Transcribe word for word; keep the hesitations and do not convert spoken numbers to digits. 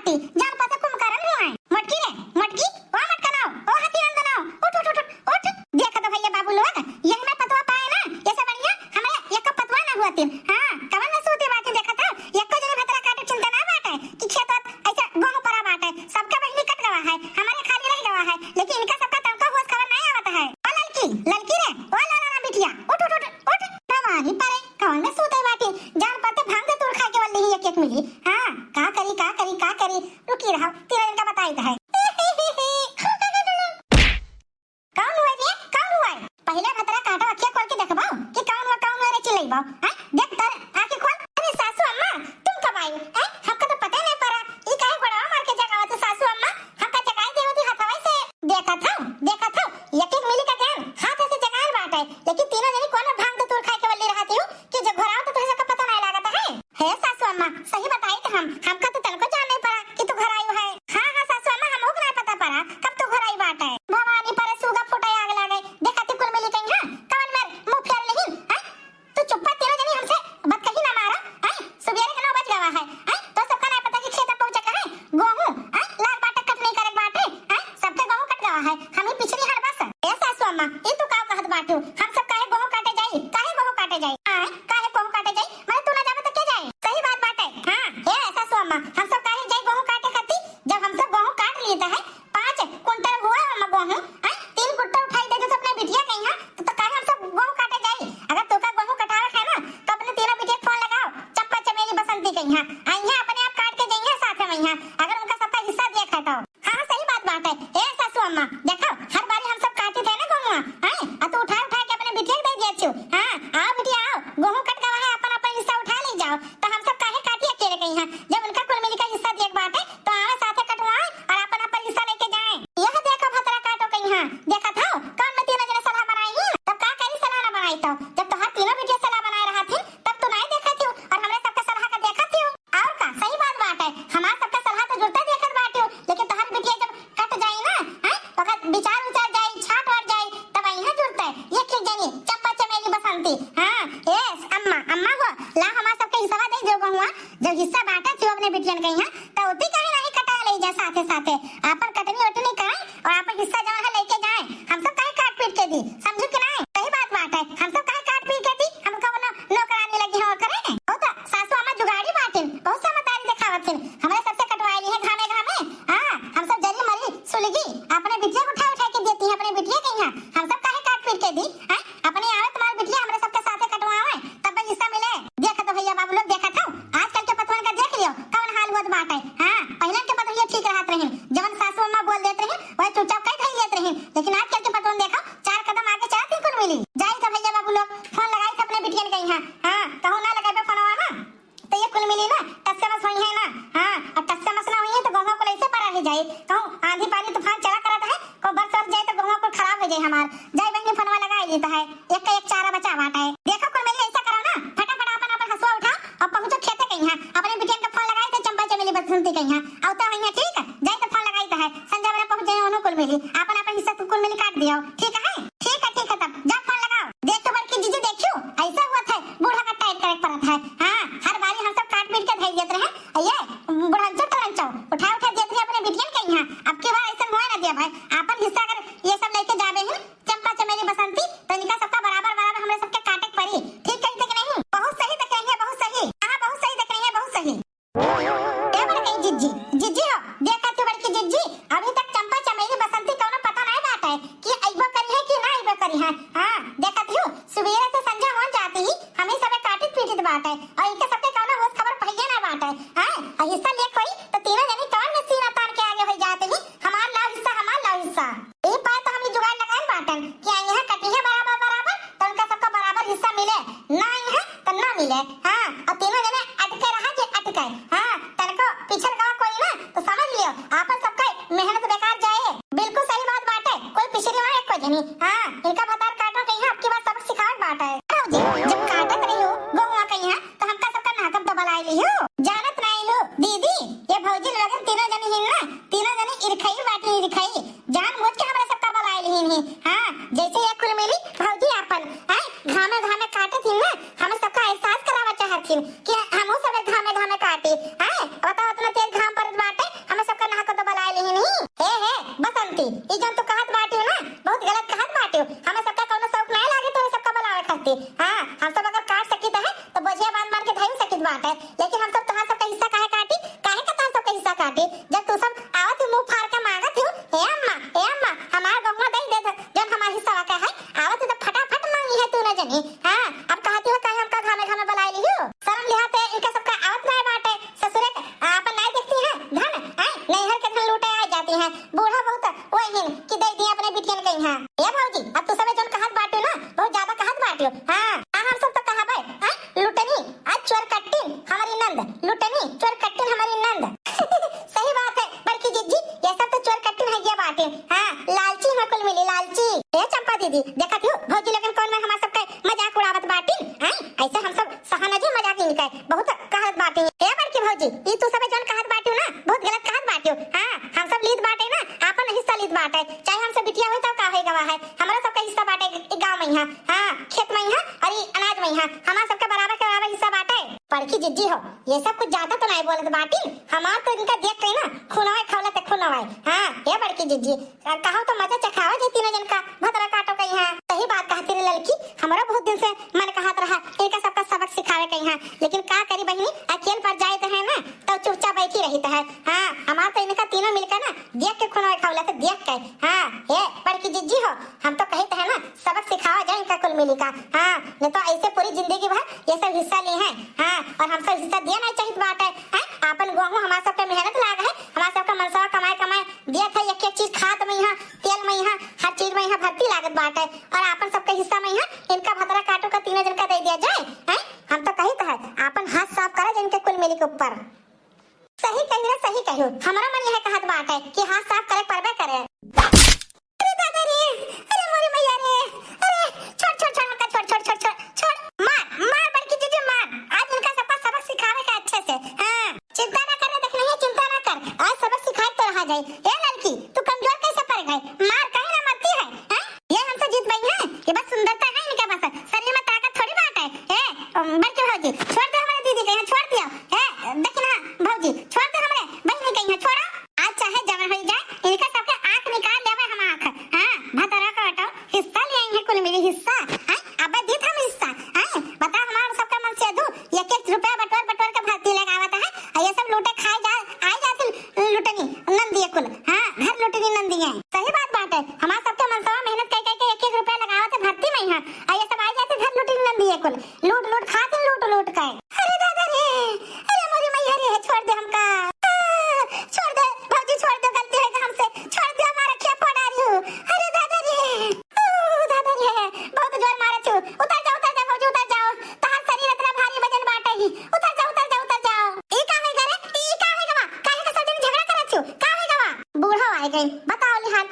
जान पाते कुंभकर्ण हुआ है। मोटकी रे, मोटकी, ओ मोटकनो, ओ हाथी नंदनो, उठ, उठ, उठ, उठ, उठ। देखा तो भैया बाबू लोग, यही में पतवा पाए ना, ऐसे बढ़िया हमें एक पतवा ना हुआ तीन। हाँ, कवन में सूते बाटे देखा था, एको जने भतरा काटे चिंता ना बाटे कि खेत ऐसे गोहूं परा बाटे, सबका बहिनी कट गवा है, हमारे खाली रह गवा है, लेकिन इनका सबका तनका होश खबर नहीं आवत है। ओ ललकी, ललकी रे, ओ लाला राम बिटिया, उठ, उठ, उठ, उठ। भवानी परे, कवन में सूते बाटे, जान पड़ते भांग दे तूर खाए के बल्ली ही एक एक मिली। हाँ, का करी, का करी, का करी, रुकी रहो, तीन दिन का बताई तो है। कौन हुआ रे? कौन हुआ? पहिले भतरा काटो, अखिया खोल के देखबो कि कौन हुआ, कौन हुआ रे चिल्लैबो? हैं? देख तर आँखी खोल। अरे सासू अम्मा, तुम कब आई? हैं? हमका तो पता ही नहीं पड़ा। ई काहे गोड़वा मार के जगावत है सासू अम्मा? हमका जगाई दे होती हथवा से। देखत हौ, देखत हौ, एक एक मिली का ध्यान हाथ से जगाल बाटे, लेकिन तीनों जनी कौन भांग तो तूर खाए के बल्ली रहती हूँ कि जो घोराओ तो तुझे का पता नहीं लागत है। हे सासू अम्मा, सही बताई तो हम, हमका तो तनको जान नहीं पड़ा कि तू घर आई है। हाँ, हाँ, सासू अम्मा, हमहू के नाय पता पड़ा, कब तू घर आई बाटे। भवानी परे सूगा फूटे आग लागे, देखा ती कुल मिली कहीं, हाँ? कवन मेर मुंह फेर लेहिन, हैं? तू चुप्पा तीनों जनी हमसे बतकही ना मारा, हैं? सुबेरे के नौ बज गवा है, हैं? तो सबका नाय पता कि खेत पहुंचे का है? गोहूं, हैं? लाग बाटे कटनी करे बाटे, हैं? सबके गोहूं कट गवा है, हम ही पिछली हर बस। ए सासू अम्मा, ई तू का कहत बाटू? हम सब काहे गोहूं काटे जाई? काहे गोहूं काटे जाई? आय, काहे गोहूं काटे जाई? माने तू ना जाबे तो के जाए? सही बात बाटे। हाँ, ए सासू अम्मा, हम सब काहे जाई गोहूं काटे खाती? जब हम सब गोहूं काट लिए तो है, पाँच कुंटल हुआ हम गोहूं, हैं? तीन कुंटल उठाई दे दे तो अपने बिटिया कहीं, हाँ? तो, तो काहे हम सब गोहूं काटे जाई? अगर तोका गोहूं कटावे है ना, तो अपने तीनों बिटिया फोन लगाओ, चंपा चमेली बसंती कहीं, हाँ? आई हैं अपने आप काट के जाइए साथ में, हाँ? अगर उनका सबका हिस्सा दिया है तो। हाँ, हाँ, सही बात बाटे। ए सासू अम्मा, देखो, हर बारी हम सब काटी थे ना गोहुआ, हैं? आ तू उठा उठा के अपने बिटिया के दे दिया छु। हाँ, आओ बिटिया आओ, गोहूं कट गवा है, अपन अपन हिस्सा उठा ले जाओ। तो हम सब काहे काटी अकेले कहीं, हाँ? जब उनका कुल मिली का हिस्सा दिए के बाटे, तो आवे साथे कटवाए और अपन अपन हिस्सा लेके जाए। यह देखो भतरा काटो कहीं, हाँ? देखा था, कौन में तीनों जने सलाह बनाई है? तब का करी सलाह ना बनाई तो? जब तोहार तीनों बिटिया सलाह बनाए रहा थी, तब तू नहीं देखा थी और हमरे सबके सलाह का देखा थी। और का, सही बात बाटे, हमार सबके सलाह तो जुड़ते देखत बाटे, लेकिन तोहार बिटिया जब कट जाई ना, हैं, ओकर विचार उचार जाई, छाट वाट जाई, तब अइहाँ जुड़ते, एक एक जनी, चंपा चमेली बसंती। हाँ, ए अम्मा, अम्मा हो, ला हमार सबके हिस्सा दे दियो गोहुआ, जब हिस्सा बांटा थियो अपने बिटियन के यहाँ, तो उती काहे नहीं कटा ले जा साथे साथे, आपन कटनी उटनी कराए और आपन हिस्सा जौन है लेके जाए, हम सब काहे काट पीट के दी, समझू कि नहीं? सही बात बाटे, हम सब काहे काट पीट के दी, हम कौनो नौकरानी लगी हो करे, बहुत सासू अम्मा जुगाड़ी बाटिन, बहुत समझदारी दिखावत हिन। हमरे सबसे कटवाए ली है घामे घामे। हाँ, हम सब जरी मरी सुलगी अपने बिटिया को उठा उठा के देती है, अपने बिटिया के यहाँ। हम सब काहे काट पीट के दी? हैं? अपने आवे तुम्हारे बिटिया हमरे सबके साथे कटवावे, तब हिस्सा मिले। देखत हो भैया बाबू लोग, देखत हो, आजकल के पतवन का देख लियो, कौन हाल होत बाटे। हाँ, पहले के पतवनिया ठीक रहत रही, जवन सासू अम्मा बोल देत रही, वही चुपचाप कह धई लेत रही, लेकिन आजकल के पतवन देखो, चार कदम आगे चलत ही कुल मिली। जाई तो भैया बाबू लोग, फोन लगाई तो अपने बिटियन के यहाँ। हाँ, कहूँ ना लगाबे फोनवा ना, तो ये कुल मिली ना, टस्से मस होई है ना। हाँ, और टस्से मस ना होई है तो गोहुआ कुल ऐसे परा रह जाई। कहूँ आंधी पानी तूफान चला करत है, को बरस बरस जाए तो गोहुआ कुल खराब हो जाए हमार। जाई बहनी फोनवा लगाई ली तो है, एक का एक चारा बचा बाटे। देखो कुल मिली ऐसा करो ना, फटाफट अपन अपन हसुआ उठाओ और पहुँचो खेते के यहाँ। अपने बिटियन का फोन लगाई थे चंपा चमेली बसंती के यहाँ। आओ तो भैया ठीक है, जाई तो फोन लगाई तो है, संझा बेरा पहुँच जाए उन्हों कुल मिली, अपन अपन हिस्सा कुल मिली काट दियो। ठीक है, ठीक है, ठीक है, तब जा फोन लगाओ। देख तो बड़की जीजी देखियो, ऐसा हुआ था बूढ़ा का टाइट करे पड़त है। हाँ, हर बारी हम सब काट पीट के धई देत रहे, ये बुढ़ंचो टलंचो उठा उठा देत रहे अपने बिटियन के यहाँ। अब की बार ऐसा हुआ ना दिया भाई, अपन हिस्सा अगर ये सब लेके जावे ही चंपा चमेली बसंती, तो इनका सबका बराबर बराबर हमरे सबके काटे के पड़ी। ठीक कही थे कि नहीं? बहुत सही देख रही है, बहुत सही। हाँ, बहुत सही देख रही है, बहुत सही। ए बड़कई जिज्जी, जिज्जी हो, देखत हो बड़की जिज्जी, अभी तक चंपा चमेली बसंती कौनो पता नहीं बाटे कि अइबो करी है कि ना अइबो करी है। हाँ, देखत हो, सुबेरे से संझा होन जाती ही, हम ही सबे काटित पीटित बाटे, और इनके सबके कौनो होश खबर पहिए ना बाटे। हाँ, और हिस्सा लेक होई, तो तीनों जनी कौन में सीना तान के आगे होई जाते ही, हमार लाओ हिस्सा, हमार लाओ हिस्सा। ए पाए तो हम ई जुगाड़ लगाए बाटन कि आई यहाँ कटी है बराबर बराबर, तो उनका सबका बराबर हिस्सा मिले, ना आई है तो ना मिले। हाँ, और तीनों जने अटके रहा जे अटके। हाँ, तनको पिछल गवा कोई ना तो समझ लियो, आपन सबका मेहनत बेकार जाए। बिल्कुल सही बात बाटे, कोई पिछड़ी ना एको जनी। हाँ, इनका भतार काटो के यहाँ अब की बार सबक सिखावत बाटे। भौजी, जब काटत रही हो गोहुआ के यहाँ, तो हमका सबका नाकम तो बलाई ली हो, जानत नहीं हो दीदी, ये भौजी लगन तीनों जनी हिन ना, तीनों जनी इरखई बाटी इरखई। जानबूझ के हमरा सबका बलाए लिहिन ही। हाँ, जैसे ये कुल मिली भौजी आपन, हैं, घामे घामे काटे थी ना, हमें सबका एहसास करावा चाहत थी कि हमहू सब घामे घामे काटी। हैं, बताओ, इतना तेज घाम पड़त बाटे, बाटी। जब तू सब आवत ही मुंह फाड़ के मांगत ही, "ए अम्मा, ए अम्मा, हमार गहुआ दे दे, जौन हमार हिस्सा का है," आवत ही तो फटाफट मांगी है तू न जनी। हाँ, अब कहती हो काहे हमका घामे घामे बुलाए लियो? शर्म लिहाते इनका सबका आवत नाय बाटे, ससुरे के आपन नाय देखती हैं धन, हैं? नैहर के धन लूटे आ जाती हैं। बूढ़ा बहुत वही कि दे दिए अपने बिटियन के यहाँ। ए भौजी, अब तू सबे जौन कहत बाटियो ना, बहुत ज्यादा कहत बाटियो। हाँ, आ हम सब तो कहबे, हैं? लुटनी, आ चोर कट्टिन हमारी नंद, लुटनी, चोर कट्टिन हमारी नंद। सही बात है बड़की जिज्जी, ये सब तो चोर कट्टिन है ये बाटे। हाँ, लालची है कुल मिली, लालची। ए चंपा दीदी, देखत हो भौजी लोगन कौन में हमार सबका मजाक उड़ावत बाटिन, हैं? ऐसे हम सब सहना जी मजाक इनका बहुत कहत बाटे। ए बड़की भौजी, ई तू सबे जौन कहत बाटियो ना, बहुत गलत कहत बाटियो। हाँ, हम सब लीत बाटे ना, आपन हिस्सा लीत बाटे, चाहे हमसे बिटिया होई तब का होई गवा है, हमरा सबका हिस्सा बाटे ई गाँव में यहाँ, हाँ, खेत में यहाँ और ई अनाज में यहाँ, हमार सबका बराबर के बराबर हिस्सा बाटे। बड़की जिज्जी हो, ये सब कुछ ज्यादा तो नाय बोलत बाटिन, हमार तो इनका देख के ना खूनवा खौलत है, खूनवा। हाँ, ए बड़की जिज्जी, कहो तो मजा चखावा जे तीनों जन का भतरा काटो कहीं है। सही बात कहती रे ललकी, हमरा बहुत दिन से मन कहत रहा इनका सबका सबक सिखावे कहीं है, लेकिन का करी बहिनी, अकेल पर जाए तो है ना, तो चुपचाप बैठी रही तो है। हाँ, हमार तो इनका तीनों मिलकर ना देख के खूनवा खौलत है, देख के। हाँ, ए बड़की जिज्जी हो, हम तो कहित है ना, सबक सिखावा जाए इनका कुल मिली का। हाँ, नहीं तो ऐसे पूरी जिंदगी भर ये सब हिस्सा ली हैं। हाँ, और हम सब हिस्सा दिया नहीं चाहित बाटे। हैं, आपन गोहूँ हमार सबके मेहनत लाग है, हमार सबका मनसवा कमाए कमाए दिया था, एक एक चीज खात में यहाँ, तेल में यहाँ, हर चीज में यहाँ भर्ती लागत बाटे, और आपन सबके हिस्सा में यहाँ इनका भतरा काटो का तीनों जन का दे दिया जाए। हैं, हम तो कहित है, आपन हाथ साफ करा जाए इनके कुल मिली के ऊपर। सही कही रे, सही कही। हमरा मन यह कहत बाटे कि हाथ साफ करे परबे करे। अरे दादा रे, अरे मोरी मैया रे, अरे छोड़, छोड़, छोड़, हमका छोड़, छोड़, छोड़, छोड़, छोड़। मार, मार बड़की जिज्जी मार। आज इनका सबका सबक सिखावे का अच्छे से। हाँ, चिंता ना कर, देख नहीं है, चिंता ना कर। आज सबक सिखाए तो रहा जाए। ए ललकी, तू कमजोर कैसे पड़ गई? मार कहीं ना मरती है, हैं? ये हमसे जीत गई है, ये बस सुंदरता है इनके बस, शरीर में ताकत थोड़ी बात है। ए, बड़की भौजी, छोड़ दे हमारे दीदी के यहाँ, छोड़ दिया। ए, देखी ना भौजी, छोड़ दे हमारे बहनी के यहाँ, छोड़ो। आज चाहे जवन हो जाए, इनका सबके आँख निकाल लेवे हम आँख। हाँ, भतरा काटो, हिस्सा ले आई है कुल मिली हिस्सा। हैं, अब दीत हम हिस्सा। हैं, बता हमार सबका मन से दू, एक एक रुपया बटोर बटोर के भर्ती लगावत है, और ये सब लूटे खाए जा, आई जाती लुटनी नंदिये कुल। हाँ, घर लुटनी नंदिये। सही बात बाटे, हमार सबके मनसवा मेहनत कई कई के एक एक रुपया लगावत है भर्ती में यहाँ, और ये सब आई जाती घर लुटनी नंदिये कुल। लूट लूट खाती लूट लूट के। अरे दादा रे, अरे मोरी मैया रे, छोड़ दे हमका। आ, छोड़ दे भौजी, छोड़ दे, गलती है हमसे, छोड़ दे, हमारा क्या पड़ा रही हो। अरे दादा रे, ओ दादा रे, बहुत जोर मारे छू। उतर जाओ, उतर जाओ भौजी, उतर जाओ, तहार शरीर इतना भारी वजन बाटे ही। उतर जाओ, उतर जाओ, उतर जाओ। ई का है रे? ई का है गवा? काहे के सब दिन झगड़ा करत छू? का है गवा? बूढ़ा आ गई, बताओ लिहान।